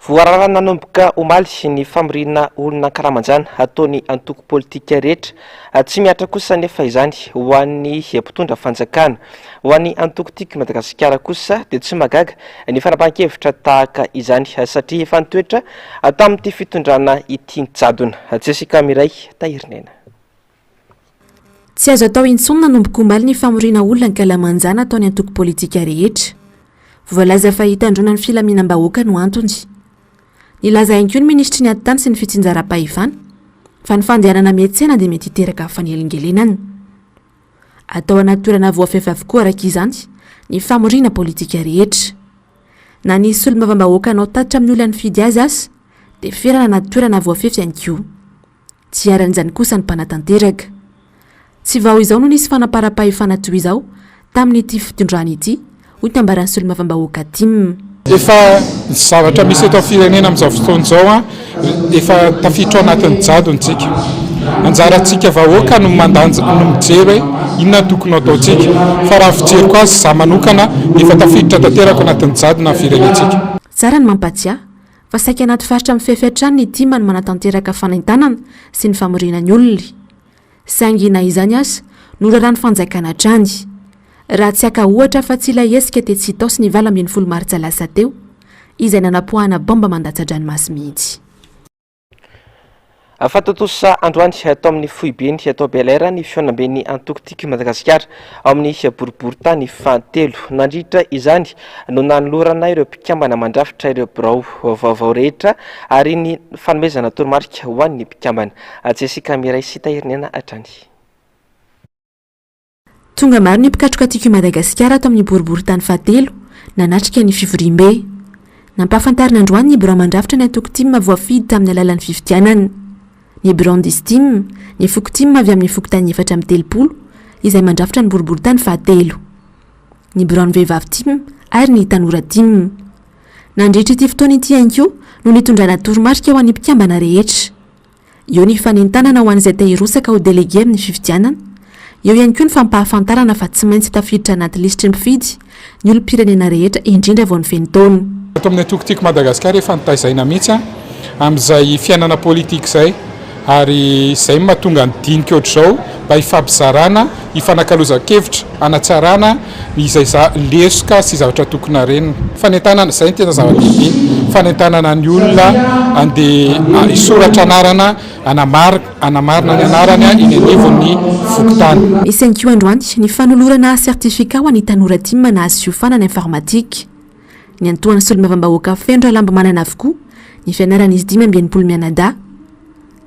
Voarara nanomboka omaly ny famoriana olona ankalamanjana ataon'ny antoko politika rehetra. Tsy mihatra kosa anefa izany ho an'ny mpitondra fanjakana. Ho an'ny antoko Tiako i Madagasikara kosa dia tsy mahagaga ny fanapahan-kevitra tahaka izany satria efa nitoetra tamin'ity fitondrana ity ny jadona. Jessica Miray, Tahirinena. Tsy azo atao intsony nanomboka omaly ny famoriana olona ankalamanjana ataon'ny antoko politika rehetra. Voalaza fa hitandroana ny filaminam-bahoaka no antony. Nilaza ihany koa ny minisitry ny Atitany sy ny fitsinjaram-pahefana fa ny fandehanana miantsena dia mety hiteraka fanelingelenana. Atao anaty toerana voafefy avokoa araka izany ny famoriana politika rehetra. Na ny solombavambahoaka hanao tatitra amin'ny olona nifidy azy aza dia ferana anaty toerana voafefy ihany koa. Tsy iharan'izany kosa ny mpanatanteraka. Tsy vao izao no nisy fanaparam-pahefana toy izao tamin'ity fitondrana ity, hoy ny nambaran'ny solombavambahoaka tim. Efa ny zavatra misy eto amin'ny firenena amin'izao fotoana izao, efa tafiditra ao anatin'ny jadona isika. Anjarantsika vahoaka no mandanja, no mijery hoe inona no tokony ho ataontsika. Fa raha ny fijeriko azy, izaho manokana, efa tafiditra tanteraka ao anatin'ny jadona ny firenentsika. Tsara ny mampatsiahy fa saika anaty faritra mifefy hatrany ny tim no manatanteraka fanentanana sy ny famoriana ny olona. Saingy na izany aza, noraràn'ny fanjakana hatrany. Raha tsy haka ohatra afa-tsy ilay hetsika tetsy Itaosy ny 18 martsa lasa teo, izay nanapoahana baomba mandatsa-dranomaso mihitsy. Fatontosa androany tao amin'ny foibeny tao Bel'Air ny fihaonamben'ny antoko Tiako i Madagasikara ao amin'ny boriborintany fahatelo. Nandritra izany no nanolorana ireo mpikambana mandrafitra ireo birao vaovao rehetra ary ny fanomezana toromarika ho an'ny mpikambana. Jessica Miray sy Tahiriniaina hatrany. Tonga maro ny mpikatroka Tiako i Madagasikara ato amin'ny boriborintany fahatelo nanatrika ny fivoriambe. Nampahafantarina androany ny birao mandrafitra ny antoko tim voafidy tamin'ny alalan'ny fifidianana. Ny biraon'ny Distim, ny foko tim avy amin'ny fokontany 34 izay mandrafitra ny boriborintany fahatelo. Ny biraon'ny vehivavy tim ary ny tanora tim. Nandritra ity fotoana ity ihany koa no nitondrana toromarika ho an'ny mpikambana rehetra. Eo ny fanentanana ho an'izay te hirotsaka ho delege amin'ny fifidianana. Eo ihany koa ny fampahafantarana fa tsy maintsy tafiditra anaty lisitry ny mpifidy ny olom-pirenena rehetra indrindra vao ny feno taona. Ato amin'ny antoko Tiako Madagasikara efa notaizaina mihitsy amin'izay fiainana politika izay ary izay no mahatonga ny dinika ohatr'izao mba hifampizarana, hifanakalozan-kevitra, hanatsarana izay lesoka sy zavatra tokony harenina. Fanentanana, izay no tena zava-dehibe, fanentanana ny olona handeha hisoratra anarana, hanamarina ny anarany eny anivon'ny fokontany. Nisy ihany koa androany ny fanolorana certificat ho an'ny tanora tim nahazo fiofanana informatique. Niantohan'ny solombavambahoaka Feno Ralambomanana avokoa ny fianaran'izy 65 mianadahy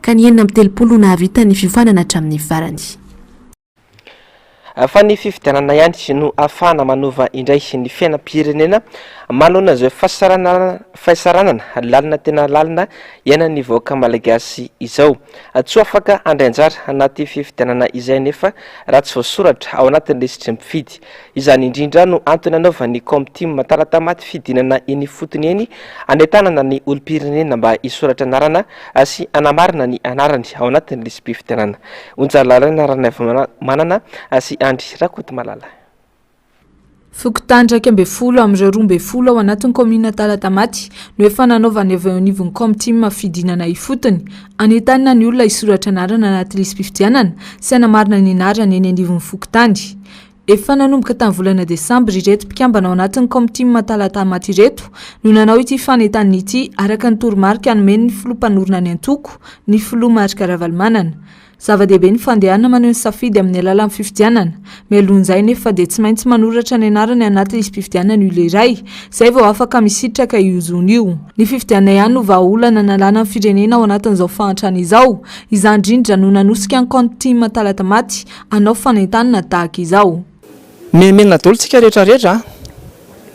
ka ny 36 no nahavita ny fiofanana hatramin'ny farany. Fa ny fifidianana ihany no ahafahana manova indray ny fiainam-pirenena manoloana izao fahasaranana lalina tena lalina iainan'ny vahoaka malagasy izao. Tsy ho afaka handray anjara anaty fifidianana izay anefa raha tsy voasoratra ao anatin'ny lisitry ny mpifidy. Izany indrindra no antony anaovan'ny Kaomtim Talatamaty fidinana eny ifotony eny hanentanana ny olom-pirenena mba hisoratra anarana sy hanamarina ny anarany ao anatin'ny lisi-pifidianana. Onja Lalaina Ranaivomanana sy Andry Rakotomalala. Fokontany 11 amin'ireo 12 ao anatin'ny kaominina Talatamaty no efa nanaovan'ny avy eo anivon'ny Kaomtim fidinana ifotony. Hanentanina ny olona hisoratra anarana anaty lisi-pifidianana sy hanamarina ny anarany eny anivon'ny fokontany. Efa nanomboka tamin'ny volana desambra ireto mpikambana ao anatin'ny Kaomitim Talatamaty ireto no nanao ity fanentanana ity araka ny toromarika nomen'ny filoha mpanorina ny antoko, ny filoha Marc Ravalomanana. Zava-dehibe ny fandehanana maneho ny safidy amin'ny alalan'ny fifidianana. Mialohan'izay anefa dia tsy maintsy manoratra ny anarany anaty lisi-pifidianana io lehiray, izay vao afaka misitraka io zony io. Ny fifidianana ihany no vahaolana hanalana ny firenena ao anatin'izao fahantrana izao. Izany indrindra no nanosika ny Kaomitim Talatamaty hanao fanentanana tahaka izao. Mihamena daholo tsika rehetra rehetra a!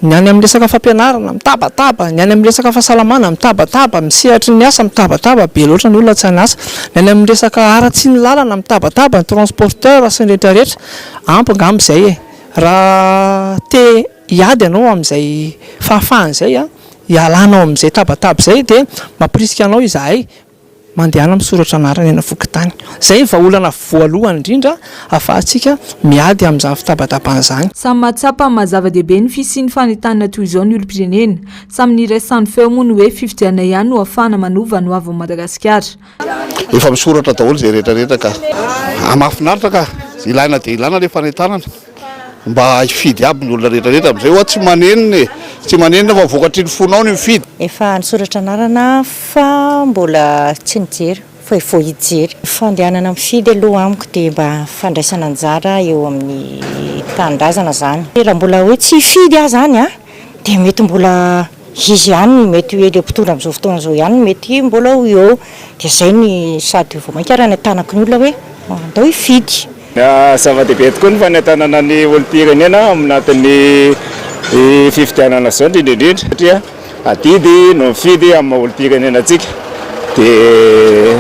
Ny any amin'ny resaka fampianarana mitabataba, ny any amin'ny resaka fahasalamana mitabataba, ny sehatry ny asa mitabataba, be loatra ny olona tsy an'asa, ny any amin'ny resaka haratsian'ny lalana mitabataba, ny transporteur sy ny rehetra rehetra, ampy angamba izay e! Raha te hiady ianao amin'izay fahafahana izay a, hialanao amin'izay tabataba izay dia mampirisika anao izahay Mandehana misoratra anarana eny fokontany. Izay ny vahaolana voalohany indrindra ahafahantsika miady amin'izany fitabatabana izany. Samy mahatsapa ny maha zava-dehibe ny fisian'ny fanentanana toy izao ny olom-pirenena. Samy niraisan'ny feo moa ny hoe fifidianana ihany no ahafahana manova ny hoavin'i Madagasikara. Efa misoratra daholo izay rehetra rehetra ka. Mahafinaritra ka. Ilaina dia ilaina ilay fanentanana. Mba hifidy aby ny olona rehetra rehetra amizay hoa tsy manenina e! Tsy manenina fa vokatry ny fonao ny mifidy. Efa nisoratra anarana fa mbola tsy nijery fa vao hijery. Fandehanana mifidy aloha amiko dia mba fandraisana anjara eo amin'ny tanindrazana zany. Raha mbola hoe tsy hifidy aho zany an, dia mety mbola izy ihany no mety hoe ilay mpitondra amin'izao fotoana izao ihany no mety mbola ho eo. Dia izay ny sady vao mainka ary hanentanako ny olona hoe andao hifidy. Zava-dehibe tokoa ny fanentanana ny olom-pirenena ao anatin'ny fifidianana izao indrindra indrindra satria adidy no mifidy amin'ny maha olom-pirenena antsika dia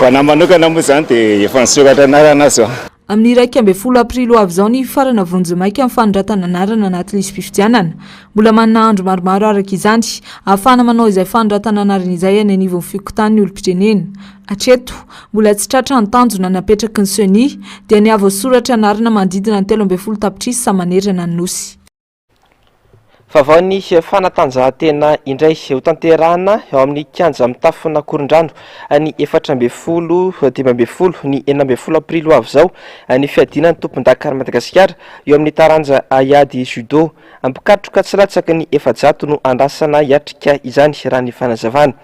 ho anà manokana moa izany dia efa nisoratra anarana aho izao. Amin'ny 11 aprily ho avy izao ny hifarana vonjimaika ny fanoratana anarana anaty lisi-pifidianana. Mbola manana andro maromaro araka izany ahafahana manao izay fanoratana anarana izay any anivon'ny fokontany ny olom-pirenena. Hatreto, mbola tsy tratra ny tanjona napetraky ny Ceni, dia ny hahavoasoratra anarana manodidina ny 13 tapitrisa manerana ny Nosy. Vaovao ny fanatanjahantena indray hotanterahina ao amin'ny kianja mitafon'Ankorondrano ny 14, 15, ny 16 aprily ho avy izao ny fiadiana ny tompondakan'i Madagasikara eo amin'ny taranja haiady judo. Mpikatroka tsy latsaky ny 400 no andrasana hiatrika izany raha ny fanazavana.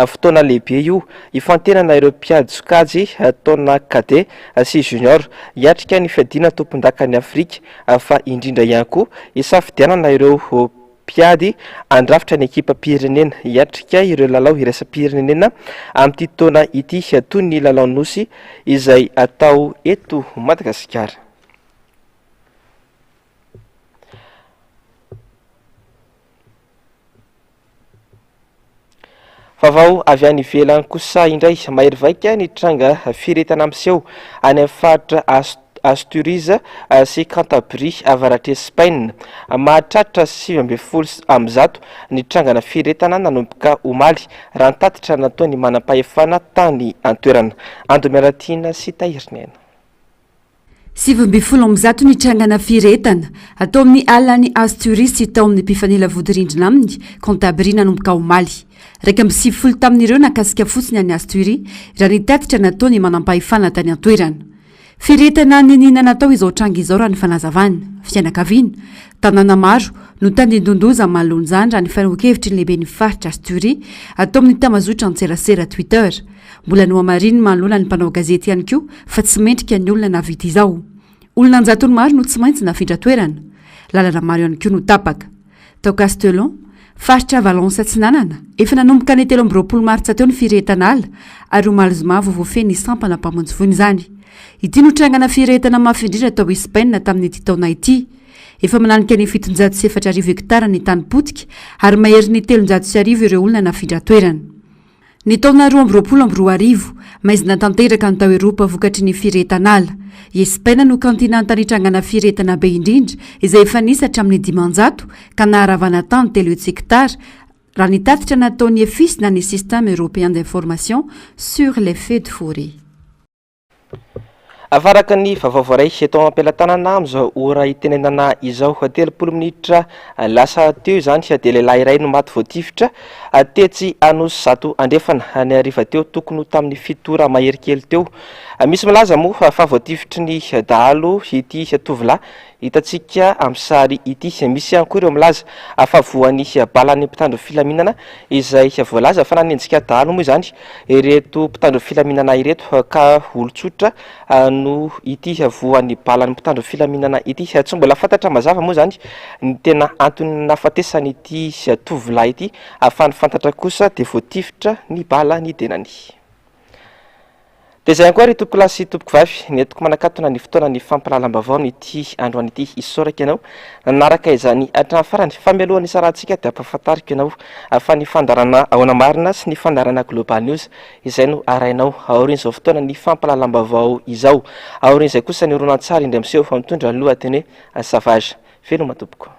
Fotoana lehibe io hifantenana ireo mpiady sokajy taona cadet sy junior hiatrika ny fiadiana tompondakan'i Afrika fa indrindra ihany koa hisafidianana ireo mpiady handrafitra ny ekipam-pirenena hiatrika ireo lalao iraisam-pirenena amin'ity taona ity toy ny lalaon'ny Nosy izay atao eto Madagasikara. Vaovao avy any ivelany kosa indray, mahery vaika ny tranga firehetana miseho any amin'ny faritra Asturies sy Cantabrie avaratr'i Espaina. Mahatratra 119 ny trangana firehetana nanomboka omaly, raha ny tatitra nataon'ny manam-pahefana tany an-toerana. Ando Mialatiana sy Tahiriniaina. 119 ny trangana firehetana atao amin'ny alan'i Asturies sy tao amin'ny mpifanila vodirindrina aminy, Cantabria nanomboka omaly. 91 tamin'ireo nakasika fotsiny an'i Asturies, raha ny tatitra nataon'ny manampahefana tany an-toerana. Firehetana niniana natao izao tranga izao raha ny fanazavana. Fianakaviana, tanàna maro no tandindon-doza manoloana izany raha ny fanehoan-kevitry ny lehiben'ny faritra Asturies atao amin'ny tamazotran-tserasera Twitter. Mbola nohamarininy manoloana ny mpanao gazety ihany koa fa tsy mendrika ny olona nahavita izao. Olona an-jatony maro no tsy maintsy nafindra toerana. Lalana maro ihany koa no tapaka. Tao Castellon, faritra Valence Atsinanana, efa nanomboka ny 23 martsa teo ny firehetana ala ary omaly zoma vao voafehy ny sampana mpamonjy voina izany. Ity no trangana firehetana mafy indrindra tao Espaina tamin'ity taona ity. Efa mananika ny 4700 hektara ny tany potika ary maherin'ny 1300 ireo olona nafindra toerana. Ny taona 2022, maizina tanteraka ny tao Eropa vokatry ny firehetan'ala. I Espaina no kaontinanta nitrangana firehetana be indrindra izay efa nisy hatramin'ny 500 ka naharavana tany 300 hektara, raha ny tatitra nataon'ny EFIS na ny Système Européen d'Information sur les Feux de Forêt. Afaraka ny vaovao voaray eto am-pelatanana amin'izao ora itenenana izao. 30 minitra lasa teo izany dia lehilahy iray no maty voatifitra tetsy Anosizato Andrefana ny hariva teo tokony ho tamin'ny 7 ora mahery kely teo. Misy milaza moa fa voatifitry ny dahalo ity tovolahy hitantsika amin'ny sary ity. Misy ihany koa ireo milaza fa voan'ny balan'ny mpitandro filaminana izay voalaza fa nanenjika dahalo moa izany ireto mpitandro filaminana ireto ka olon-tsotra no ity voan'ny balan'ny mpitandro filaminana ity. Tsy mbola fantatra mazava moa izany ny tena antony nahafatesan'ity tovolahy ity fa ny fantatra kosa dia voatifitra ny bala ny tenany. Dia izay ihany koa ry tompokolahy sy tompokovavy, ny entiko manakatona ny fotoana ny fampahalalam-baovao amin'ity androany ity. Isaorako ianao nanaraka izany hatramin'ny farany. Fa mialohan'ny hisarahantsika dia ampahafantariko ianao fa ny fandaharana Ahoana Marina sy ny fandaharana Global News izay no arahinao aorian'izao fotoana ny fampahalalam-baovao izao. Aorian'izay kosa ny horonantsary indray miseho fa mitondra ny lohateny hoe Savage. Veloma tompoko.